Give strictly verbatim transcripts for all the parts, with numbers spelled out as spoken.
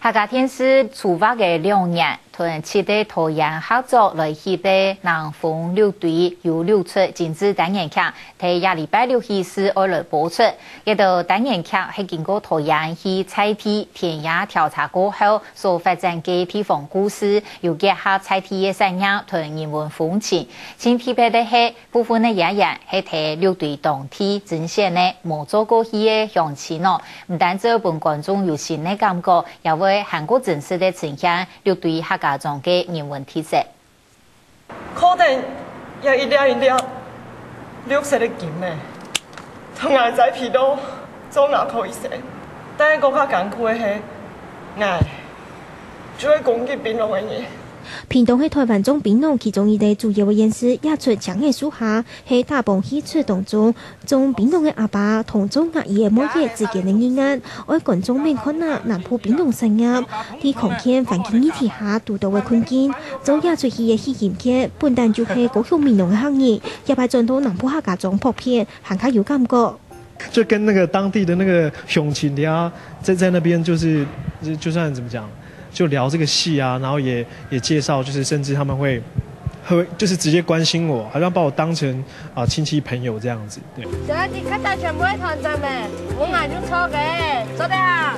客家電視籌劃个兩年，同七个導演合作來翕个《南風綠隊》，有六齣精緻單元劇，在這禮拜六起勢愛來播出。這兜單元劇係經過導演去在地田野調查過後所發展个地方故事，有結合在地个產業同人文風情。盡特別个係， 部分个演員係在綠隊當地徵選个，無做過戲个鄉親哦，毋單止會分觀眾有新个感覺，也會還過真實个呈現綠隊客家庄个人文特色。可能也一粒一粒綠色个金呢，同𠊎栽培到做牙科醫生，但係更加艱苦个係，𠊎就係供給檳榔个人。屏東係臺灣種檳榔其中一個主要个縣市，這齣《青眼樹下》 係打幫戲齣當中，種檳榔个阿爸同做牙醫个妹仔之間个恩怨，愛觀眾愐看啊南部檳榔產業，在康健環境議題下堵著个困境。做這齣戲个許金傑，本旦就係高雄美濃个客人，這擺轉到南部客家庄拍片，還較有感覺。就跟那個當地的那個鄉親聊，在，在那邊就是，就，就算怎麼講，就聊這個戲啊，然後也，也介紹，就是甚至他們會，會，就是直接關心我，好像把我當成，啊，親戚朋友這樣子，對。小弟較大全部會團長咩？我眼中錯个，做得啊。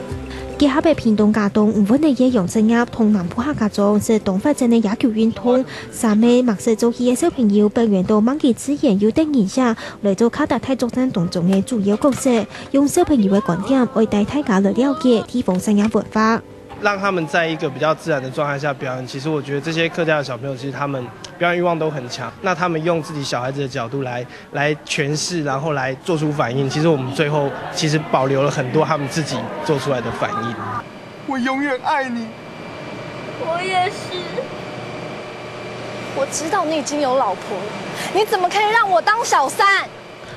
結合个屏東佳冬五分个夜陽產業同南部客家庄係當發展个野球運動，三個墨色做戲个小朋友表演到吂个自然又得人惜，來做客家大作戰當中个主要角色，用小朋友个觀點，愛帶大家來了解地方產業文化。讓他們在一個比較自然的狀態下表演，其實我覺得這些客家的小朋友，其實他們表演慾望都很強，那他們用自己小孩子的角度來，來詮釋，然後來做出反應，其實我們最後其實保留了很多他們自己做出來的反應。我永遠愛你。我也是。我知道你已經有老婆了，你怎麼可以讓我當小三？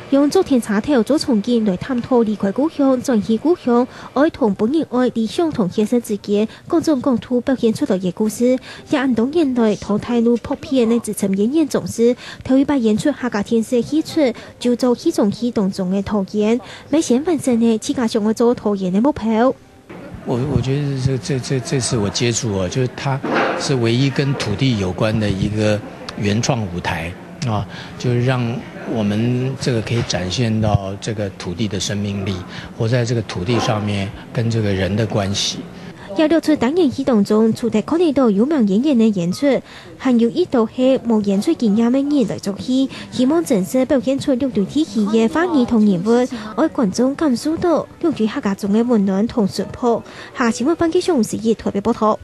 用竹田車頭做場景來探討離開故鄉、轉去故鄉，愛同本人愛、理想同現實之間，各種角度表現出來个故事。這恁多年來，在大陸拍片个資深演員鍾適，頭一擺演出客家電視个戲齣，就做戲中戲當中个導演，乜先完成了自家想愛做導演个目標。 我，我覺得這，這，這，這次我接觸啊，就是它是唯一跟土地有關的一個原創舞台啊，就是讓我們這個可以展現到這個土地的生命力，活在這個土地上面跟這個人的關係。這六齣單元戲當中，除忒看得到有名演員个演出， 還有一兜係無演出經驗个人來做戲，希望真實表現出六堆地區个話語同人物，愛觀眾感受到六堆客家庄个溫暖同淳樸。客家新聞范吉祥、施一特別報導。